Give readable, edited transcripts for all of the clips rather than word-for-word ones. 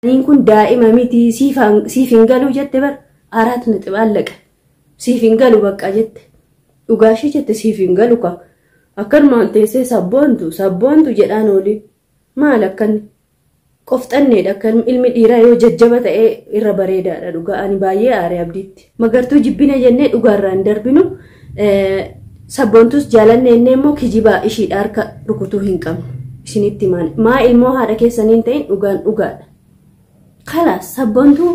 Aniin kun daa'ima miti, siif hin galu jette bar. Araat nixib allaqa, siif hin galu bakka jette, dhugaashee jette, siif hin galu ka akkanumaan teessee sabboontu sabboontu jedhaan oolii maal akkan qofxanneedha. Akkan ilmi dhiiraa yoo jajjaba ta'ee irra bareedaadha. Dhugaa ani baay'ee aaree Abdiitti. Magartuu jibbina jennee dhugaarraa hin darbinu, Sabboontus jaalanne jennee immoo kijibaa ishiidha harka rukutuu hin qabnu. Isinitti maal maa ilmoo haadha keessanii hin ta'in, dhugaan dhugaadha. Kalaas Sabboontuu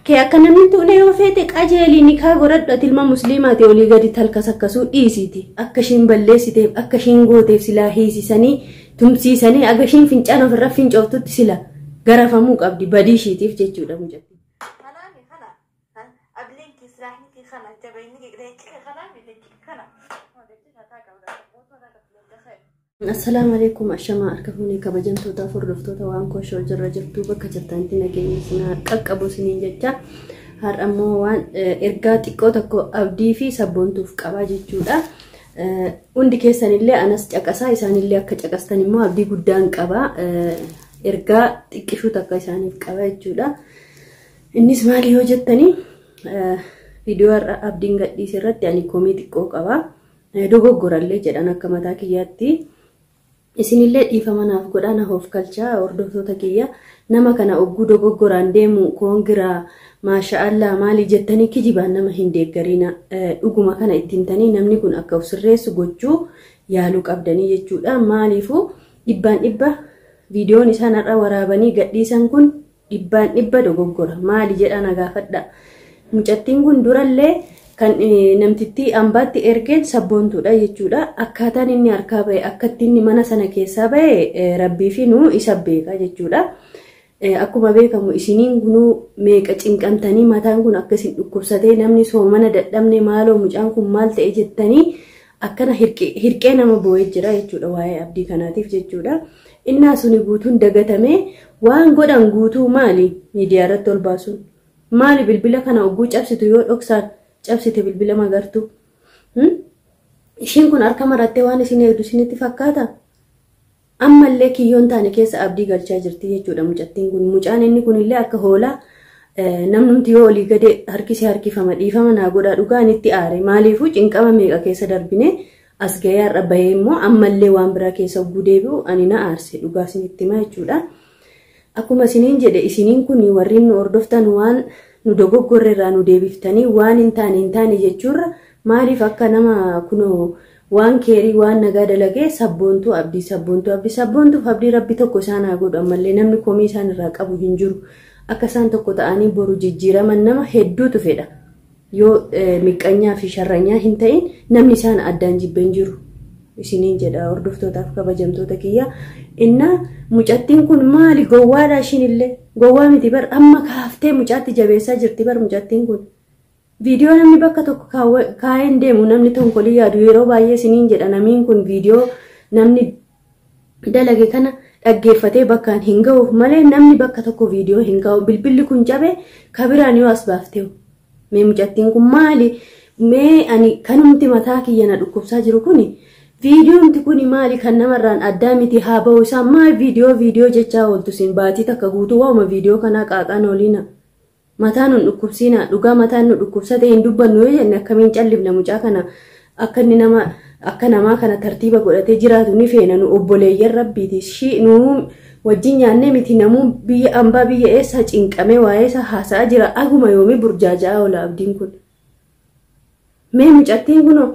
kee akka namni tuqne yoo feete qajeelii nikaa godhadhu, ati ilma musliimaati, olii gadi talkas akkasuu dhiisiiti. Akka ishiin balleessiteef, akka ishiin gooteef silaa hiisisanii tumsiisanii aga ishiin fincaan ofirra fincooftutti sila garafamuu qabdi badii ishiitiif jechuudha mucattiin. Kanaami kana ableen kee silaahni kee kana jabayni kee leenci kee kanaami leenci kee kana. Leenci mataa qabda, mootuu mataa qabda leenca kee. Assalaamu alaikum, ashamaa harka fuunee kabajamtoota hordoftoota waan koshoo jirra jirtu, bakka jirtanitti nageenya isin qaqqabu isiniin jecha. Har'a immoo waan ergaa xiqqoo tokko Abdii fi Sabboontuuf qabaa jechuudha. Hundi keessanillee anas caqasaa, isaanillee akka caqastan immoo abdii guddaan qaba. Ergaa xiqqishuu takka isaaniif qaba jechuudha. Innis maali yoo jettanii, viidiyoo har'a Abdiin gadhiise irratti ani komii xiqqoo qaba. Dogoggorallee jedhan akka mataa kiyyaatti. Isinillee dhiifama naaf godhaa, na hoof galchaa hordoftoota kiyya. Nama kana ogguu dogoggoraan deemu koongiraa maasha'allaa maali jettanii kijibaan nama hin deeggarina. Dhuguma kana ittiin tanii namni kun akka of sirreessu gochuu yaaluu qabdanii jechuudha. Maaliifuu dhibbaan dhibba viidiyoon isaan har'a waraabanii gadhiisan kun dhibbaan dhibba dogoggora. Maali jedhaa na gaafadha. Mucattiin kun durallee kan namtittii ambaatti ergeen Sabboontuudha jechuudha. Akkaataan inni harkaa bahe, akkatti inni mana sana keessaa bahe rabbii fi nuu isa beeka jechuudha. Akkuma beekamu isiniin kunuu meeqa cinqamtanii mataan kun akka isin dhukkubsatee, namni soomana dadhabne, maaloo mucaan kun maal ta'e jettanii akkana hirqee nama boo'ee jira jechuudha waa'ee Abdii kanaatiif jechuudha. Innaa suni guutuun dagatamee waan godhan guutuu maali miidiyaa irratti ol baasuun? Maali bilbila kana ogguu cabsitu, yoo dhoksaan cabsite bilbila Magartuu? Ishiin kun harka marattee waan isin eegdu isinitti fakkaata? Ammallee kiyyoon taane keessa Abdii galchaa jirti jechuudha mucattiin kun. Mucaan inni kunillee akka hoolaa namnumti yoo olii gade harkisee harkifama. Dhiifama naa godhaa, dhugaa itti aare. Maaliifuu cinqama meeqa keessa darbine as gahee har'a bahee immoo ammallee waan biraa keessa ogguu deebi'u ani na aarse, dhugaa isinitti hima jechuudha. Akkuma isiniin jedhe, isiniin kun warri nu hordoftan waan nu dogoggorre irraa nu deebiftanii waan hin taane hin taane jechuurra, maaliif akka nama kunoo waan keerii waan nagaa dalagee Sabboontuu Abdii, Sabboontuu Abdii, Sabboontuuf Abdii rabbi tokko isaan haa godhu. Ammallee namni komii isaan irraa qabu hin jiru. Akka isaan tokko ta'anii boru jijjiiraman nama hedduutu fedha. Yoo miqqanyaa fi sharranyaa hin ta'in namni isaan addaan jibbe hin jiru. Isiniin jedha hordoftootaaf kabajamtoota kiyya. Innaa mucattiin kun maali, gowwaadha ishiin illee? Gowwaa miti bar, amma kaaftee mucaatti jabeessaa jirti bar mucattiin kun. Viidiyoo namni bakka tokko kaa'een deemu, namni tonkolii yaadu yeroo baay'ee isiniin jedha, namiin kun viidiyoo namni dalage kana dhaggeeffatee bakkaan hin ga'uuf malee namni bakka tokko viidiyoo hin kaa'u. Bilbilli kun cabe kabiraan yoo as baafteewu. Mee mucattiin kun maali? Mee ani kanumti mataa kiyya na dhukkubsaa jiru kuni, viidiyoomti kuni maali kan namarraan addaa miti, haa ba'u isaa. Maal viidiyoo viidiyoo jechaa ooltu sin baatii takka guutuu? Waa'uma viidiyoo kanaa qaaqaan ooliina. Mataa nun dhukkubsiina, dhugaa mataan nu dhukkubsate hin dubbannu yoo jenne akkamiin callifna? Mucaa kana akka inni nama akka namaa kana tartiiba godhatee jiraatu ni feena. Nu obboleeyyan rabbiiti, shi nu wajjin nyaannee miti, namuu biyya ambaa biyya eessaa cinqamee waa'ee isaa haasa'aa jira. Aguma yoomii burjaaja'aa oola Abdiin kun? Mee mucattiin kunoo,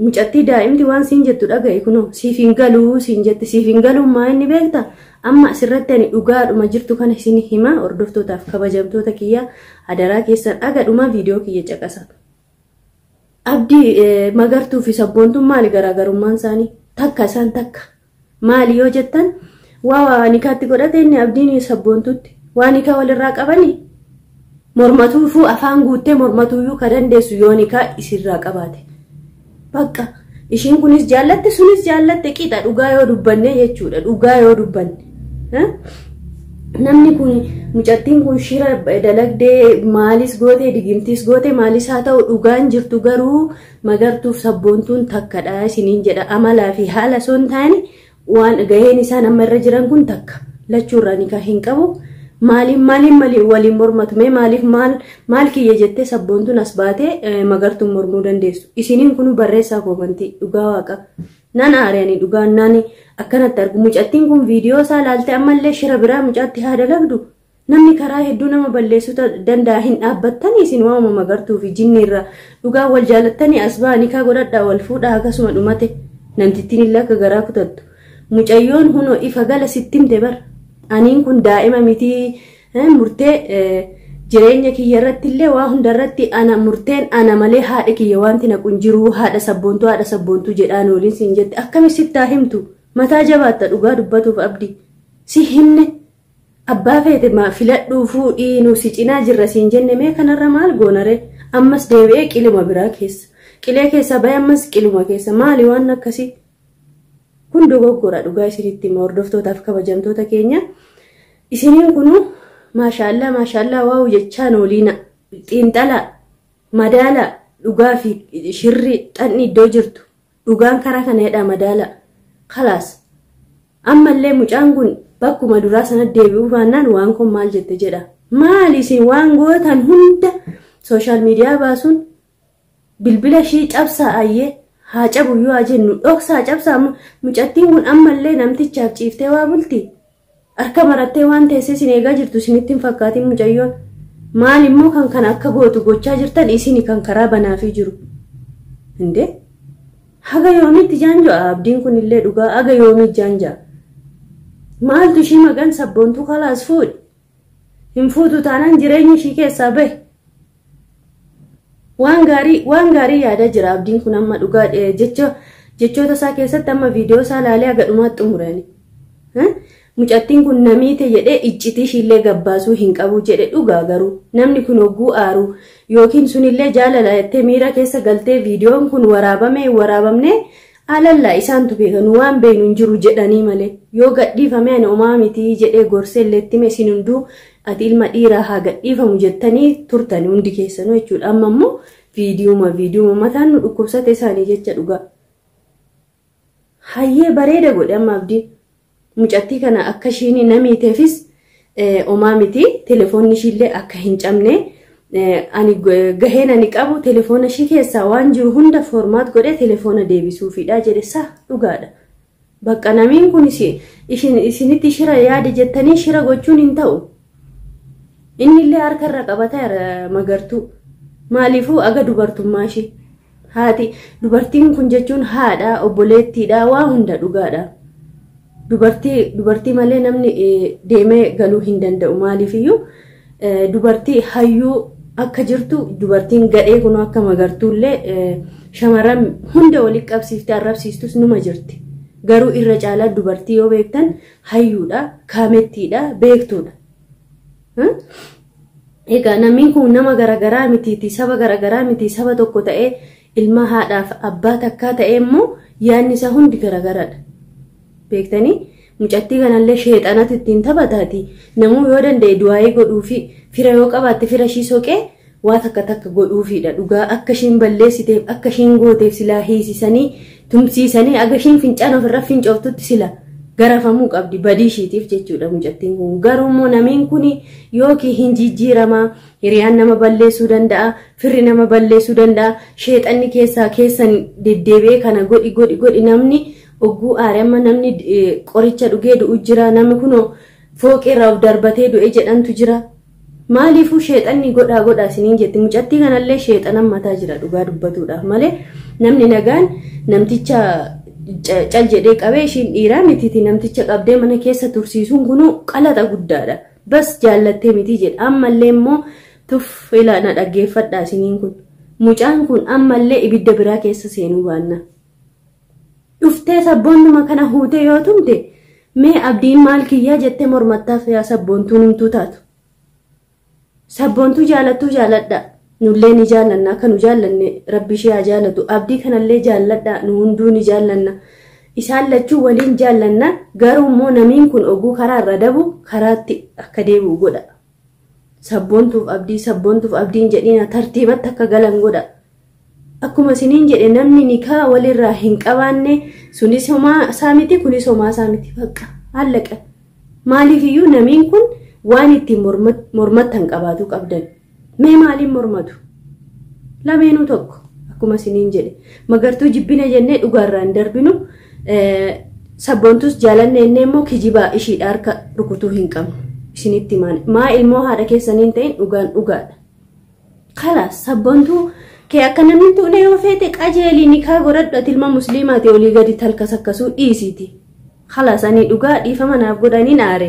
mucattii daa'imti waan siin jettu dhaga'i. Kunoo siif hin galuu siin jette. Siif hin galuu maa inni beekta? Amma asirratti ani dhugaadhuma jirtu kana isin hima. Hordoftootaaf kabajamtoota kiyya, adaraa keessan agadhuma viidiyoo kiyya caqasa. Abdii, Magartuu fi Sabboontuun maali garaagarummaan isaanii? Takka isaan takka. Maali yoo jettan, waa nikaatti godhate inni Abdiin Sabboontutti waa nikaa walirraa qabanii mormatuufuu afaan guuttee mormatuuyyuu ka dandeessu yoo nikaa isirraa qabaate. Bakka ishiin kunis jaallatte, sunis jaallatte, qixa dhugaa yoo dubbanne jechuudha, dhugaa yoo dubbanne. Namni kun, mucattiin kun shira dalagdee maalis gootee digimtiis gootee maalis haa ta'u, dhugaan jirtu garuu Magartuuf Sabboontuun takkadha isiniin jedha. Amalaa fi haala osoo hin taane waan gaheen isaan amma irra jiran kun takka. Lachuurraa nikaa hin qabu. Maaliif maaliif maaliif waliin mormatu mee maaliif maal maal kiyya jettee sabboontuun as baatee magartuun mormuu dandeessu. Isiniin kunu barreessaa koomantii dhugaa waaqa. Nan aariyanii dhugaan nani akkanatti argu mucattiin kun viidiyoo isaa laaltee ammallee shira biraa mucaatti haa dalagdu. Namni karaa hedduu nama balleessuu danda'a hin dhaabbattanii isin waamama magartuu fi jinniirra dhugaa wal jaalattanii as ba'anii kaa godhadhaa wal fuudhaa akkasuma dhumate namtittiin illee akka garaa kutattu. Mucayyoon hunoo ifa gala sittimte bara. Aniin kun daa'ima mitii murtee jireenya kiyya irratti illee waa hunda irratti ana murteen ana malee haadha kiyya wanti naqu hin jiru haadha sabboontuu jedhaan waliin siin jette akkami sittaa himtu mataa jabaatta dhugaa dubbatuuf abdii si himne abbaa feete filadhuu fuudhii nu si cinaa jirra siin jenne mee kanarra maal goonare ammas deebi'ee qiluma biraa keessa qilee keessa bahe ammas qiluma keessa maali waan akkasii kun dogoggora dhugaa isinitti hima hordoftootaaf kabajamtoota keenya isiniin kunu maashaallaa maashaallaa waawu jechaan oliina xiinxala madaala dhugaa fi shirri xanni iddoo jirtu dhugaan karaa kana jedha madaala kalaas ammallee mucaan kun bakkuma duraa sana deebi'uu baannaan waan kun maal jette jedha maali isin waan gootan hunda sooshaal miidiyaa baasuun bilbila ishii cabsaa ayyee haa cabuyyuu haa jennu dhoksaa cabsaa mucattiin kun ammallee namtichaaf ciiftee waa bulti harka marattee waan teessee isin eegaa jirtu isinitti hin fakkaatin mucayyoon maal immoo kan kana akka gootu gochaa jirtan isini kan karaa banaafii jiru hindee haga yoomitti jaanja'a abdiin kun illee dhugaa haga yoomii jaanja'a maaltu ishii maqaan sabboontuu kalaas fuudhi hin fuutu taanaan jireenyi ishii keessaa bahe waan gaarii yaadaa jira abdiin kun amma dhugaa jechoota isaa keessatti amma viidiyoo isaa laalee haga dhumaatti xumurani. Mucattiin kun namiite jedhee iccitii ishiillee gabbaasuu hin qabu jedhe dhugaa garuu namni kun hogguu aaru yookiin sunillee jaalala jettee miira keessa galtee viidiyoon kun waraabame waraabamne alallaa isaantu beekanu waan beeknu hin jiru jedhanii malee yoo gadhiifame ani homaa mitii jedhee gorsee illee itti hime isin hunduu ati ilma dhiiraa haa gadhiifamu jettanii turtanii hundi keessanuu jechuudha. Amma immoo viidiyuma mataan nu dhukkubsate isaanii jecha dhugaa. Hayyee bareeda godhe amma abdiin. Mucattii kana akka ishiin namiiteefis homaa miti telefoonni ishiillee akka hin cabne ani gaheen ani qabu telefoona ishii keessaa waan jiru hunda foormaat godhee telefoona deebisuufidha jedhe sa dhugaadha. Bakka namiin kun isinitti shira yaade jettanii shira gochuun hin ta'u. Inni illee harkarra qabataa magartuu. Maaliifuu aga dubartummaa ishee. Haati dubartiin kun jechuun haadha obboleettiidha waa hunda dhugaadha. Dubartii malee namni deemee galuu hin danda'u maaliifiyyuu dubartii hayyuu akka jirtu dubartiin gadhee kun akka magartuullee shamarran hunda walitti qabsiiftee arrabsiistus numa jirti. Garuu irra caalaa dubartii yoo beektan hayyuudha, kaamettiidha, beektuudha. Egaa namni kun nama garaagaraa mitiiti, saba garaagaraa miti, saba tokko ta'ee ilma haadhaaf abbaa takkaa ta'ee immoo yaadni isaa hundi garaagaraadha. Beektanii mucattii kanallee sheexanatu ittiin taphataati. Namuu yoo danda'e du'aayii godhuufi fira yoo qabaatte fira ishii soqee waa takka takka godhuufidha. Dhugaa akka ishiin balleessiteef akka ishiin gooteef silaa hiisisanii tumsiisanii aga ishiin fincaan ofirra fincooftutti sila garafamuu qabdi badii ishiitiif jechuudha mucattiin kun. Garuu immoo namiin kun yookiin hin jijjiiramaa hiriyaan nama balleessuu danda'a, firri nama balleessuu danda'a, sheexanni keessaa keessan deddeebi'ee kana godhi godhi godhi namni ogguu aare amma namni qoricha dhugee du'u jira namni kunoo fooqeerraa of darbatee du'e jedhantu jira. Maaliifuu sheexanni godhaa godhaa isiniin jetti mucattii kanallee sheexanan mataa jira dhugaa dubbatuudhaaf malee namni nagaan namticha cal jedhee qabee ishiin dhiiraa mitiiti namticha qabdee mana keessa tursiisuun kunuu qalata guddaadha. Bas jaallattee miti jedha ammallee immoo tuff ilaa na dhaggeeffadhaa isiniin kun mucaan kun ammallee ibidda biraa keessa seenuu baanna. Dhuftee sabboonnuma kana huutee yoo tumte mee abdiin maal kiyyaa jettee mormattaaf yaa sabboontuun himtuu taatu. Sabboontuu jaalattuu jaaladha. Nullee ni jaallanna akka nu jaallanne rabbi ishee haa jaalatu. Abdii kanallee jaalladha nu hunduu ni jaallanna. Isaan lachuu waliin jaallanna garuu immoo namiin kun oguu karaa irra dabu karaatti akka deebi'u godha. Sabboontuuf abdii sabboontuuf abdiin jedhiina tartiibatti akka galan godha. Akkuma isiniin jedhe namni nikaa walirraa hin qabaanne sunis homaa isaa miti kunis homaa isaa miti bakka hallaqa. Maaliifiyyuu namiin kun Waan ittiin mormattan qabaatu qabdan. Mee maaliin mormatu? Lameenuu tokko akkuma isiniin jedhe. Magartuu jibbina jennee dhugaarraa hin darbinu. Sabboontus jaalanne innee immoo kijibaa ishiidha harka rukutuu hin qabnu. Isinitti himaan. Maa ilmoo haadha keessanii hin ta'in dhugaan dhugaadha. Kalaas sabboontuu kee akka namni tuqne yoo feete qajeelii nikaa godhadhu ati ilma musliimaati olii gadi talkas akkasuu dhiisiiti. Kalaas ani dhugaa dhiifama naaf godhaniin aare.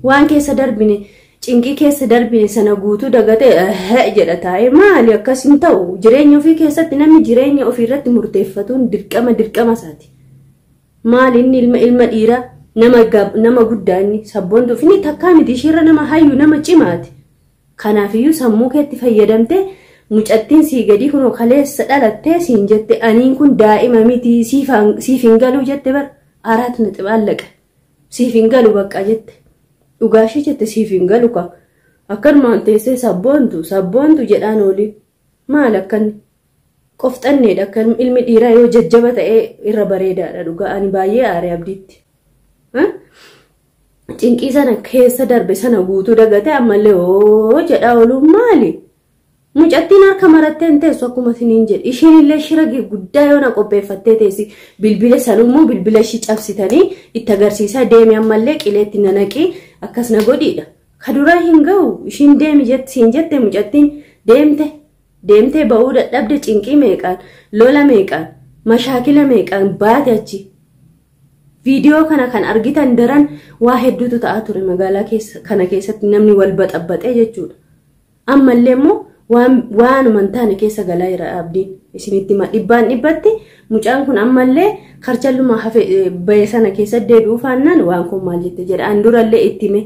Waan keessa darbine cinqii keessa darbine sana guutuu dagatee jedha taa'ee maali akkas hin ta'u jireenya ofii keessatti namni jireenya ofii irratti murteeffatuun dirqama dirqama isaati. Maali inni ilma dhiiraa nama guddaa inni sabboontuuf inni takkaa miti ishiirra nama hayyu nama cimaati. Kanaafiyyuu sammuu keetti fayyadamtee mucattiin sii gadi kunoo kaleessa dhalattee siin jette aniin kun daa'ima miti siif hin galu jette bara 4.2 siif hin galu bakka jette. Dhugaashee jette siif hin galu ka akkanumaan teessee sabboontu jedhaan olii maal akkan qofxanneedha akkan ilmi dhiiraa yoo jajjaba ta'ee irra bareedaadha dhugaa ani baay'ee aare abdiitti. Cinqii sana keessa darbe sana guutuu dagatee ammallee oo jedhaa ooluun maali? Mucattiin harka marattee hin teessu akkuma isiniin jedhe. Ishiin illee shira guddaa yoo na qopheeffattee teessi bilbila sanummoo bilbila ishii cabsitanii itti agarsiisaa deemi ammallee qileetti na naqii akkas na godhiidha. Ka duraa hin ga'u ishiin deemi siin jette mucattiin deemtee ba'uu dadhabde cinqii meeqaan lola meeqaan mashaakila meeqaan baate achi. Viidiyoo kana kan argitan daran waa hedduutu ta'aa ture magaalaa kana keessatti namni wal baxabbaxee jechuudha. Ammallee immoo waanuma hin taane keessa galaa jira abdiin. Isinitti hima dhibbaan dhibbatti mucaan kun ammallee karchalluma hafe bahe sana keessa deebi'uu faannaan waan kun maal jette jedha. An durallee itti hime.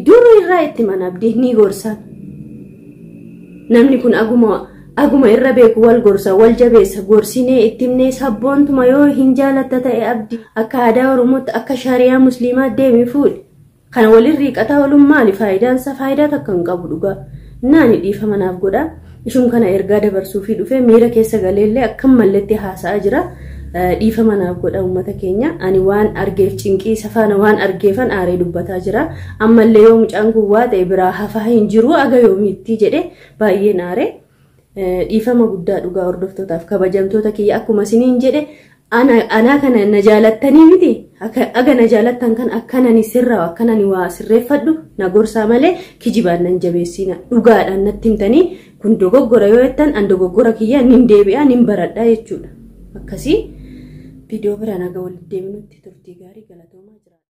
Durri irraa itti himan abdiin ni gorsaan. Namni kun aguma irra beeku wal gorsa wal jabeessa gorsinee itti himnee sabboontuma yoo hin jaalatta ta'e abdii akka aadaa Oromootti akka shariyaa musliimaa deemi fuudhi. Kana walin riiqataa ooluun maali faayidaan isaa faayidaa takka hin qabu dhugaa. Naani dhiifama naaf godha. Ishun kana ergaa dabarsuufii dhufee miira keessa galeellee akkam malletti haasa'aa jira. Dhiifama naaf godha uummata keenya. Ani waan argeef cinqii safaana waan argeefan aaree dubbataa jira. Ammallee yoo mucaan kun waa ta'e biraa hafaa hin jiru aga yoomiitti jedhe baay'een aaree. Dhiifama guddaa dhugaa hordoftootaaf kabajamtoota kiyya akkuma isiniin jedhe anaa kana na jaalattanii miti aga na jaalattan kan akkanani sirraa akkanani waa sirreeffadhu na gorsaa malee kijibaan nan jabeessina dhugaadhaan natti himtanii kun dogoggora yoo jettan an dogoggora kiyya nin deebi'a nin baradha jechuudha. Akkasii viidiyoo biraan aga walitti deebinutti turtii gaarii galatoomaa jira.